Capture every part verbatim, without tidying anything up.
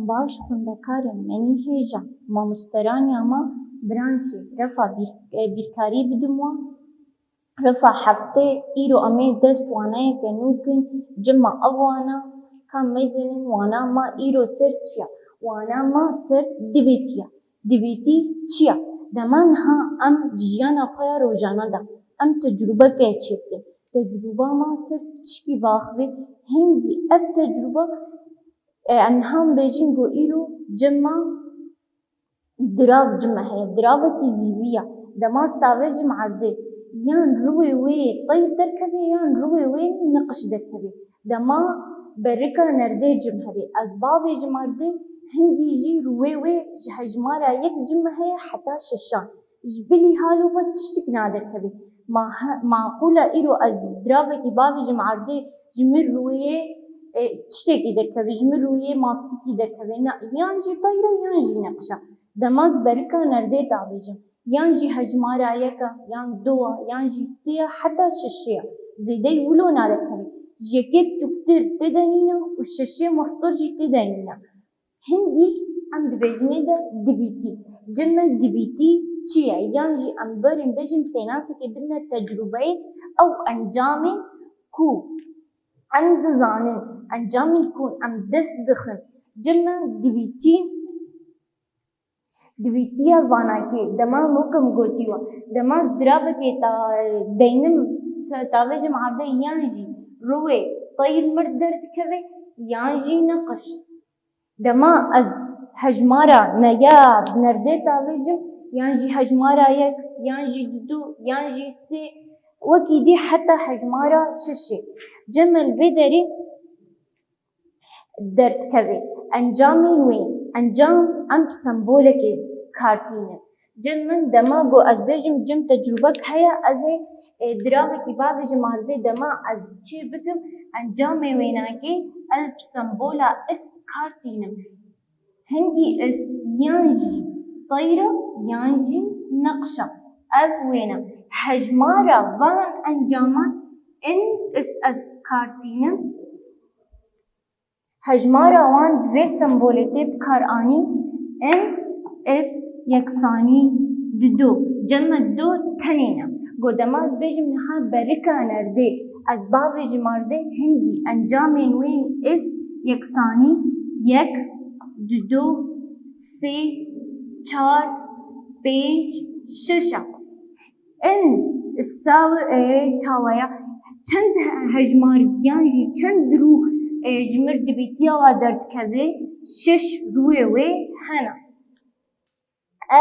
Baş xwendekarên menî hêja, mamosteraniya me, branşê refa bîr-, e, bîrkarî bidim wan. Refa heftê îro em ê dest waneyeke nû kin, cima ev wana ka mezinin wana ma îro ser çi ya? Wana ma ser dibêtî ya. Dibêtî çi ya? Dema niha em di jiyana xwe ya rojane de em tecrûbeke çêbikin. Tecrûba ma ser tişkî biaxive, hingî ev tecrûbe, e, em niha bêjin ku îro cima dirav cime heye, diravekî zîvî ya. Dema ez tavêjim erdê, yan rûyê wê yê teyr derkeve, yan rûyê wê yê niqiş derkeve. Dema berika nerdê cim hebe. Ez bavêjim erdê, hingî jî rûyê wê ji hejmara yek cime heye heta şeşan. Ji bilî halo ve tiştik naderkeve. Ma-, maqûl e îro ez diravekî bavêjim erdê, ji min rûyê, e, tiştekî derkeve, ji min rûyê mastikî derkeve. Na, yan jî teyr e, yan jî niqiş e. Dema ez berika nerdê tavêjim, yan jî hejmara yek e, yan du e, yan jî sê ye, heta şeşê ye. Zêdeyî wilo naderkeve. Ji yekê biçûktir tê de nîne û şeşê mestir jî tê de nîne. Hingî em dibêjinê de dibîtî. Cime dibîtî çi ye? Yan jî em berîn bêjin pênaseke bidine tecrûbeyê ew encamên ku em dizanin, encamên ku em dest dixin. Cime dibîtî, dibîtiya vanakê, dema wek em gotiye, dema ez diravekê ta-, deynim, se-, tavêjim erdê yan jî rûyê teyr mir derdikeve, yan jî niqiş. Dema ez hejmara neya nerdê tavêjim, yan jî hejmara yek, yan jî du, yan jî sê, wekî dî heta hejmara şeşê. Cime li vê derê derdikeve. Encamên wê, encam em bi sembolekê kar tînin. Cim min dema ku ez bêjim cim tecrûbek heye, ez ê, e, diravekî bavêjim erdê dema ez çê bikim, encamê wênakê ez bi sembola is kar tînim. Hingî is yan jî teyr e, yan jî niqiş e. Ev wêne. Hejmara van encaman in is ez kar tînim. Hejmara wan bi vê sembolê tê bi kar anî, in is yeksanî dido, cem me do tenê ne. Go dema ez bêjim niha berika nerdê, ez bavêjim erdê, hingî encamên wê in is yeksanî yek, dido, sê, çar, pênc, şeş e. In saw-, e, çawa ya? Çend he-, hejmar yan jî çend rû, e, ji mir dibîtiya wa derdikeve? Şeş rûyê wê hene.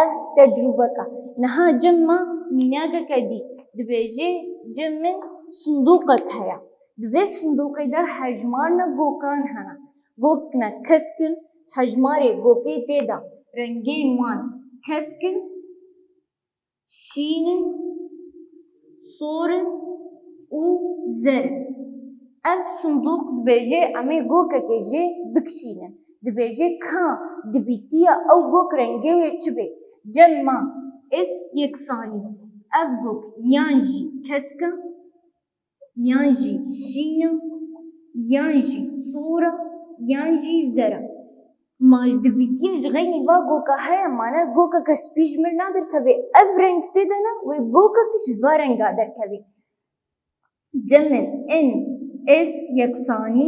Ev tecrûbek e. Niha cem me mînakeke dî. Dibêje cem min sindoqek heye. Di vê sindoqê de hejmarine gokan hene. Gok ne kesk in, hejmarê gokê tê de rengên wan kesk in. Şîn in, sor in û zer in. Ev sindoq dibêje em ê gokekê jê bikişînin. Dibêje ka dibîtiya ew gok rengê wê çi be? Cem me is yeksanî. Ev gok yan jî kesk e, yan jî şîn e, yan jî sor e, yan jî zer e. Ma dibîtiye ji xeynî va goka heye, mane gokeke spî ji mir naderkeve. Ev reng tê de ne, wê gokek ji va renga derkeve. Cem min in, is yeksanî,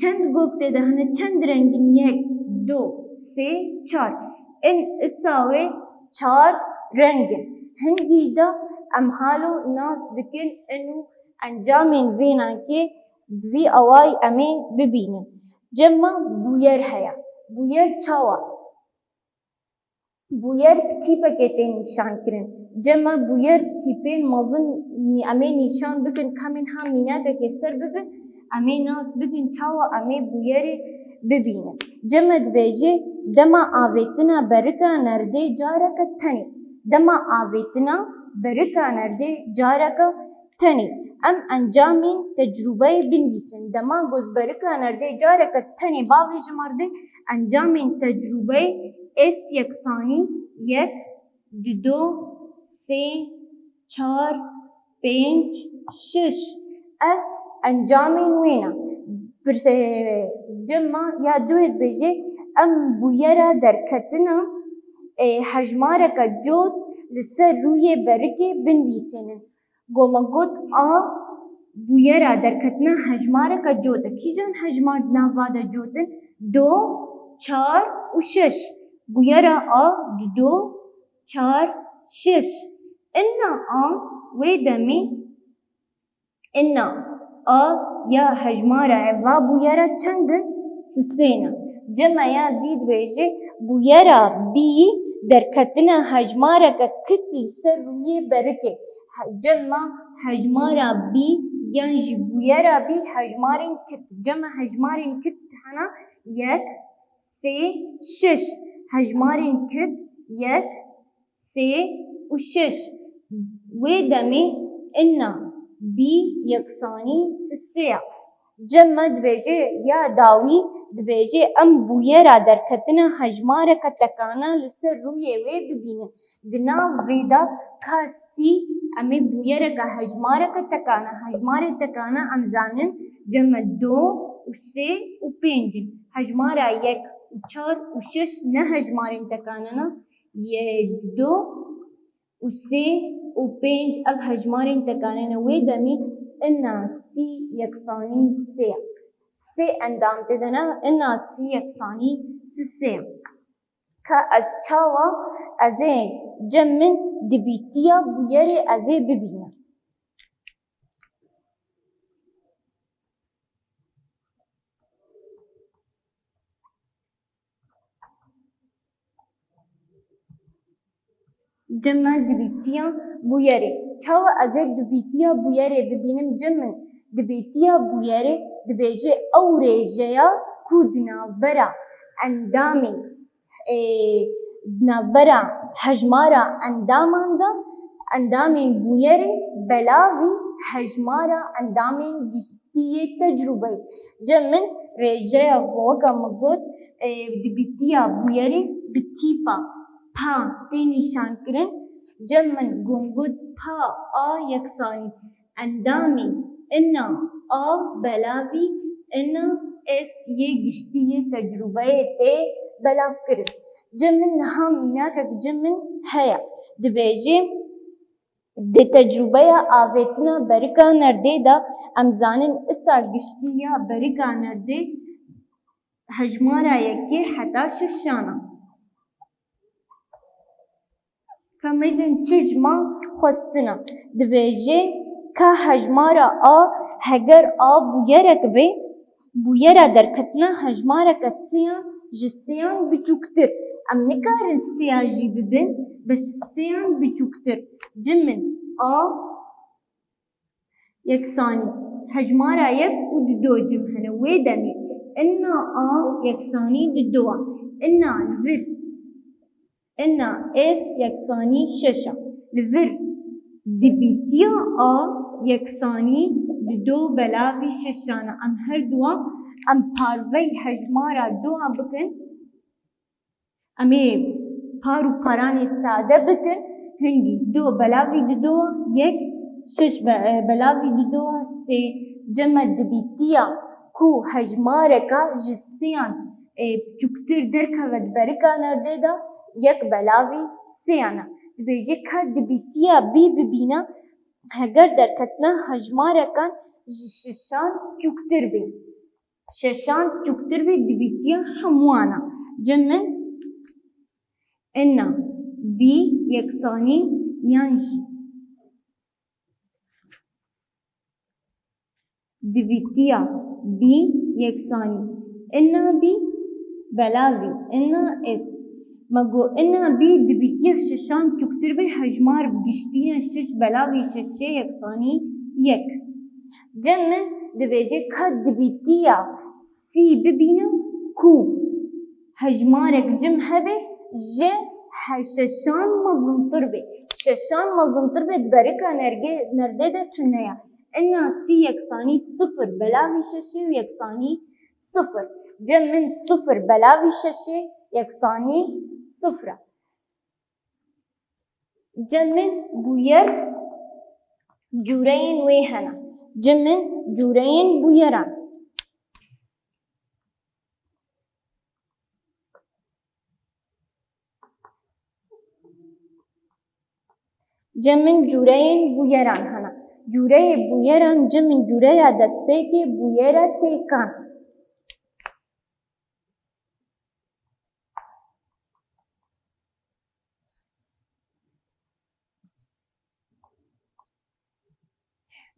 çend gok tê de hene, çend reng in? Yek, du, sê, çar. In isa wê çar reng in. Hingî de em halo nas dikin in û encamên vênakê di vî awayî em ê bibînin. Cem me bûyer heye. Bûyer çawa? Bûyer bi tîpekê tê nîşankirin. Cem me bûyer tîpên mezin nî-, em ê nîşan bikin, ka em ê niha mînakekê ser bibin, em ê nas bikin çawa em ê bûyerê bibînin. Cem me dibêje, dema avêtina berika nerdê careke tenê. Dema avêtina berika nerdê careke tenê. Em encamên tecrûbeyê binivîsin. Dema ku ez berika nerdê careke tenê bavêjim erdê, encamên tecrûbeyê is yeksanî yek, dido, sê, çar, pênc, şeş. Ev encamên wê ne. Pirse cem me ya duyê dibêje, Em bûyera derketina, e, hejmareke cot li ser rûyê berikê binivîsînin. Ku me got a bûyera derketina hejmareke cot e. Kîjan hejmar di nav va de cot in? Du, çar û şeş. Bûyera a du, çar, şeş. Inna a wê demê, inna a ya hejmara ya va bûyera çend in? Sisê ne. Cema ya dî dibêje bûyera bî derketina hejmareke kit li ser rûyê berikê. He-, cema hejmara bî yan jî bûyera bî hejmarên kit. Cema hejmarên kit hene yek, sê, şeş. Hejmarên kit yek, sê û şeş. Wê demê inna bî yeksanî sisê ya. Cem me dibêje ya dawî, dibêje em bûyera derketina hejmareke tekana li ser rûyê wê bibînin. Di nav vê de ka sî, em ê bûyereke hejmareke tekana, hejmarê tekana em zanin, cem me du û sê û pênc in. Hejmara yek û çar û şeş ne hejmarên tekane ne, yê du û sê û pênc ev hejmarên tekane ne. Wê demî inna sî yeksanî sê. Sê endam tê de ne, inna sî yeksanî sisê. Ka ez çawa, ez ê cem min dibîtiya bûyerê ez ê bibînim. Cem me dibîtiya bûyerê. Çawa ez ê dibîtiya bûyerê bibînim? Cem min dibîtiya bûyerê dibêje ew rêjeya ku di navbera endamên, ê, di navbera hejmara endaman de endamên bûyerê belavî hejmara endamên giştî yê tecrûbeyê. Cem min rêjeya ku weke min got, e, dibîtiya bûyerê bi tîpa pa tê nîşankirin. Cem min ku min got pa a yeksanî endamên ina a belavî ina s yê giştî yê tecrûbeyê tê belavkirin. Cem min niha mînakek cem min heye. Dibêje, di tecrûbeya avêtina berika nerdê de em zanin isa giştî ya berika nerdê hejmara yekê heta şeşan e. Ka mezin çi ji me xwestin e. Dibêje ka hejmara a heger a bûyerek be, bûyera derketina hejmareke sêyan ji sêyan biçûktir. Em nikarin sêya jî bibin, bes ji sêyan biçûktir. Cem min a yeksanî hejmara yek û dido cem hene. Wê demê ina a yeksanî dido a. Ina li vir Ina s yeksanî şeş a. Li vir dibîtiya a yeksanî dido belavî şeşan e. Em her duwa em parvey hejmara duwa bikin. Em ê par û paranê sade bikin. Hingî du belavî dido yek, şeş be-, e, belavî dido sê. Cem me dibîtiya ku hejmareka ji sêyan, e, biçûktir derkeve di berika nerdê de yek belavî sêyan e. Dibêje ka dibîtiya bî bibîne heger derketina hejmarekan ji şeşan çûktir bê. Şeşan çûktir bê dibîtiya hemûyan e. Cem min ina bî yeksanî yan jî dibîtiya bî yeksanî ina bî belavî ina s. Me got ina bî dibîtiya şeşan çûktir bê hejmar bi giştî ne şeş belavî şeşê yeksanî yek. Cem min dibêje ka dibîtiya sî bibîne ku hejmarek cem hebe ji he-, şeşan mezintir be. Şeşan mezintir be di berika nerge-, nerdê de tune ye. Ina sî yeksanî sifir belavî şeşê û yeksanî sifir. Cem min sifir belavî şeşê yeksanî sifir e. Cem min bûyer cûreyên wê hene. Cem min cûreyên bûyeran. Cem min cûreyên bûyeran hene. Cûreyê bûyeran, cem min cûreya destpêkê bûyera têkan.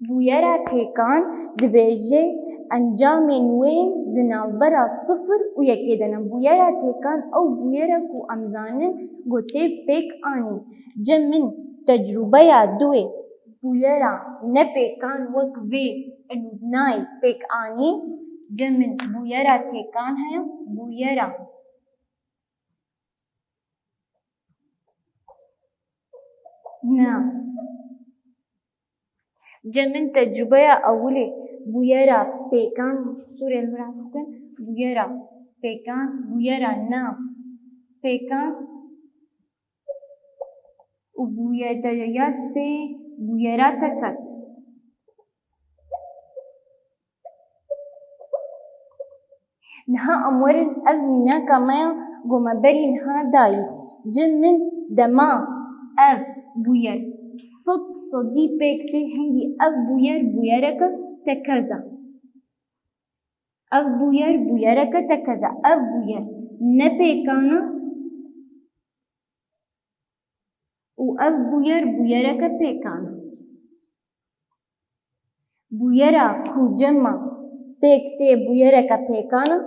Bûyera têkan dibêje encamên wê di navbera sifir û yekê de ne. Bûyera têkan ew bûyera ku em zanin ku tê pêk anîn. Cem min tecrûbeya duwê bûyera nepêkan wek vê nayê pêk anîn. Cem min bûyera têkan heye, bûyera Na. Cem min tecrûbeya ewilê bûyera pêkan, sûrê li vir bikin, bûyera pêkan, bûyera na pêkan û bûyera sê bûyera tekez. Niha em werin ev mînaka me ya ku me berî niha dayî. Cem min dema ev bûyer sed sedî pêk tê, hingî ev bûyer bûyereke tekez e. Ev bûyer bûyereke tekez e. Ev bûyer nepêkan e. Û ev bûyer bûyereke pêkan e. Bûyera ku cem min pêk tê bûyereke pêkan e,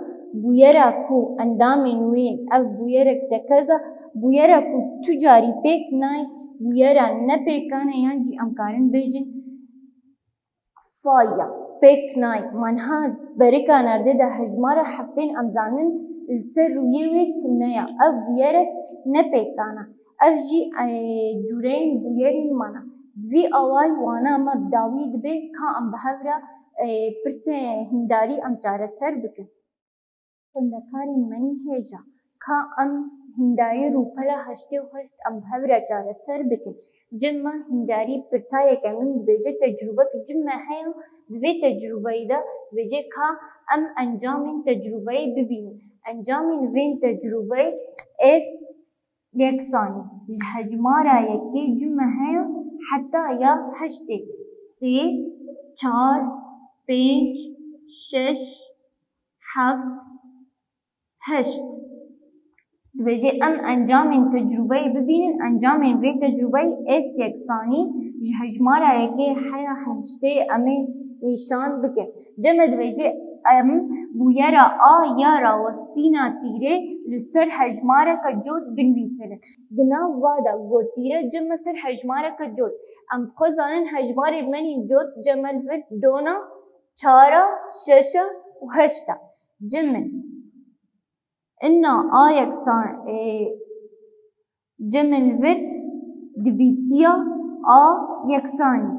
bûyera ku endamên wê ev bûyerek tekez e, bûyera ku tu carî pêk nayê, bûyera nepêkan e, yan jî em karin bêjin faya pêk nayê. Me niha berika nerdê de hejmara heftên em zanin li ser rûyê wê tune ye. Ev bûyerek nepêkan e. Ev jî, e, cûreyên bûyerên me ne. Bi vî awayî wana me bi dawî dibe ka em bi hev re, e, pirsê hîndarî em çareser bikin. Xwendekarên me nî hêja, ka em hîndarî rûpela heştê û heşt em bi hev re çareser bikin. Cem me hîndarî pirsa yekemîn dibêje, tecrûbek cem me heye, di vê tecrûbeyê de dibêje ka em encamên tecrûbeyê bibînin. Encamên vên tecrûbeyê S yeksanî ji hejmara yekê cem me heye heta ya heştê, sê, çar, pênc, şeş, heft, heşt. Dibêje em encamên tecrûbeyê bibînin, encamên vê tecrûbeyê S yeksanî ji hejmara yekê heya heştê em ê nîşan bikin. Cem me dibêje em bûyera A ya rawestîna tîrê li ser hejmareke cot binivîsînin. Di nav va de ku tîre cem me ser hejmareke cot. Em bi xwe zanin hejmarê me nî cot cem me li vir dona çar a, şeş a û heşt a. Cem min. Inna A yeksan, e, cem min li vir dibîtiya A yeksanî.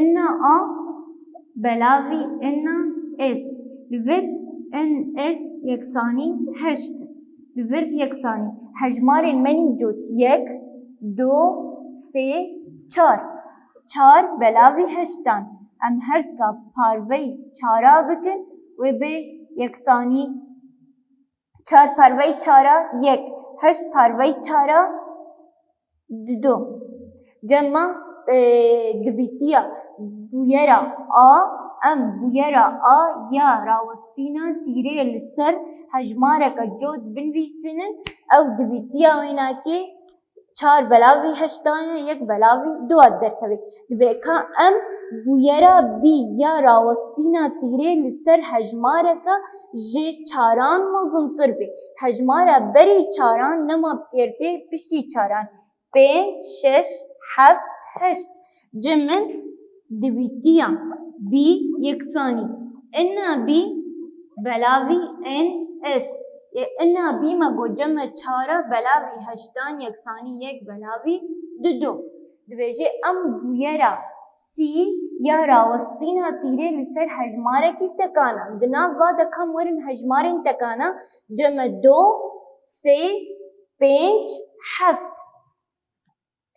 Inna A belavî inna S. Li vir in S yeksanî heşt. Li vir yeksanî. Hejmarên me nî cot yek, du, sê, çar. Çar belavî heştan. Em her dika parvey çara bikin, wê bê yeksanî. Çar parvey çara yek, heşt parvey çara du. Cem me, e, dibîtiya bûyera A, em bûyera A ya rawestîna tîrê li ser hejmareke cot binivîsînin, ew dibîtiya wênakê çar belavî heştan e, yek belavî du derkeve. Dibe ka em bûyera bî ya rawestîna tîrê li ser hejmareke ji çaran mezintir be. Hejmara berî çaran nema bi kêr tê piştî çaran. Pênc, şeş, heft, heşt. Cem min dibîtiya bî yeksanî inna bî belavî in S. Ê, inna bî me got cem me çar a belavî heştan yeksanî yek belavî du. Dibêje em bûyera sî ya rawestîna tîrê li ser hejmarekî tekana. Di nav va de kam werin hejmarên tekana, cem me du, sê, pênc, heft.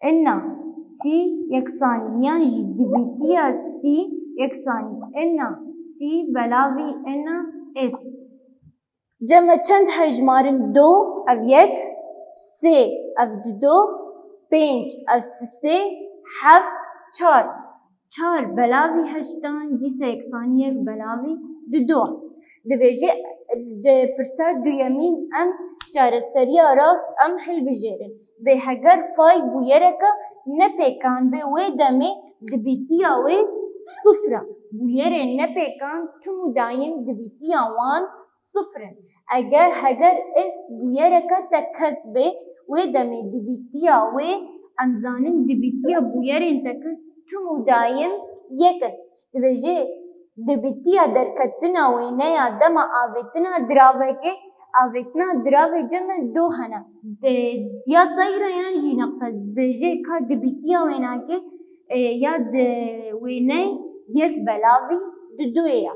Inna sî yeksanî yan jî dibîtiya sî yeksanî inna sî belavî inna S. Cem me çend hejmar in? Du, ev yek, sê, ev du, pênc, ev sisê, Heft çar. Çar belavî heştan dîsa yeksanî yek belavî dido. Dibêje, di pirsa duyemîn em çareseriya rast em hilbijêrin. Bê heger fay bûyereke nepêkan bê wê demê dibîtiya wê sifir e. Bûyerên nepêkan tim û dayîm dibîtiya wan sifir in. Eger heger S bûyereke tekez bê, wê demê dibîtiya wê, em zanin dibîtiya bûyerên tekez tim û dayîm yek in. Dibêje, dibîtiya derketina wêneya dema avêtina diravekê, avêtina diravê cem e do hene. Di ya teyre yan jî neqse dibêje ka dibîtiya wênakê, e, ya di wêney yek belavî di duyê ya.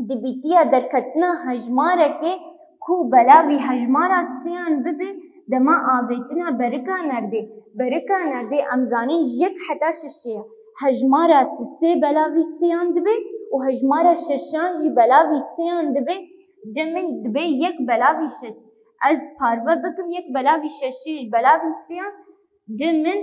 Dibîtiya derketina hejmarekê ku belavî hejmara sêyan bibe dema avêtina berika nerdê. Berika nerdê em zanin ji yek heta şeşê ye. Hejmara sisê belavî sêyan dibe û hejmara şeşan jî belavî sêyan dibe, cem min dibe yek belavî şeş. Ez parve bikim yek belavî şeşê ji belavî sêyan, cem min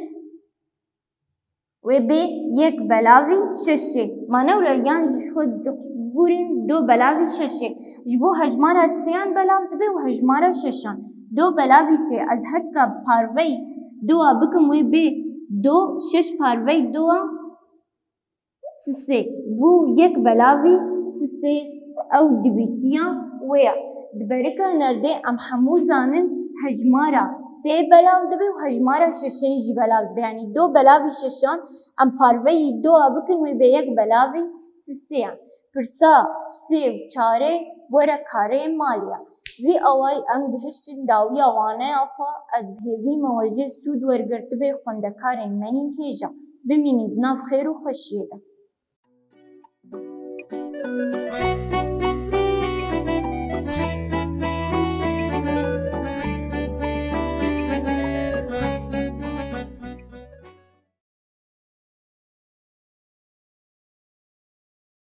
wê bê yek belavî şeşê. Manewra yan ji xwe diqûrîn do belavî şeşê. Ji bo hejmara sêyan belav dibe û hejmara şeşan. Do belavî sê, ez her tika parveyî doa bikim wê bê do, şeş parveyî doa sisê. Bû yek belavî sisê, ew dibîtiya wê ye. Di berika nerdê em hemû zanin hejmara sê belav dibe û hejmara şeşên jî belav dibe. Yanî do belavî şeşan em parveyî doa bikin wê bê yek belavî sisê ye. Pirsa sê û çarê were karê malê ye. Vî awayî em gihiştin dawiya waneya xwe, ez bi hêvî me we jê sûd wergirtibê xwendekarên me nîn hêja. Bimînin di nav xêr û xweşiyê de.